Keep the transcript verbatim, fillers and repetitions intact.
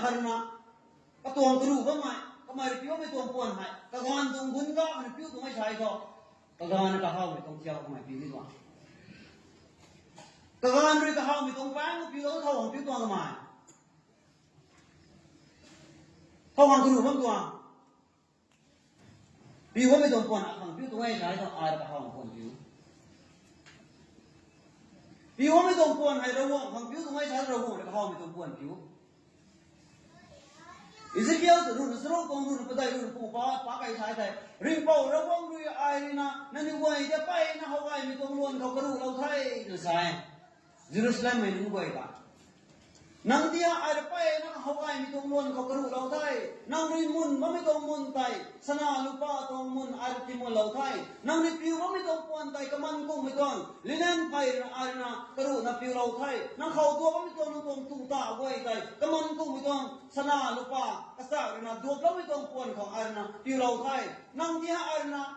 Aruna, katuang karuh bammei, kamei rui piuloumei tuang puan hei kaganv tuang gun ga ana piu tuang e sa thu, kaganv rui kahawmei tuang thiau kamei piu ni tuang. Kaganv rui kahawmei tuang paeng piulou thow khang piu tuang kamei. Thow khang karuh bam tuang. Piuloumei tuang puan akhang piu tuang e sa thu, ai rui kahawmei puan piu. Piuloumei tuang puan hei Ravguangc khang piu tuang e sa thu, Ravguangc rui kahawmei tuang puan piu. Ezekiel ruhna charuk tuang ruhna padeih ruhna pu pa, pa kei sa thei, Ringhpouc Ravguangc rui ai rui na, nangniw guay ta mpeyna how gaymei tuang luan khou karuhlou the, twna sa e. Jerusalemmei nunc guay ta, nang ta ai rui mpeyna how gaymei tuang luan khou karuhlou the. Nang rui mun bammei tuang mun tei sana lupa tuang mun ai rui timunlou the. Nang rui piu bammei tuang puan tei kaman kummei tuang linen phey rui na ai rui na karuhna piulou the. Nang khou duap bammei tuang nang tuang tu ta guay tei kaman kummei tuang sana lupa kachak rui na duaploumei tuang puan khou ai rui na piulou the. Nang ta ai rui na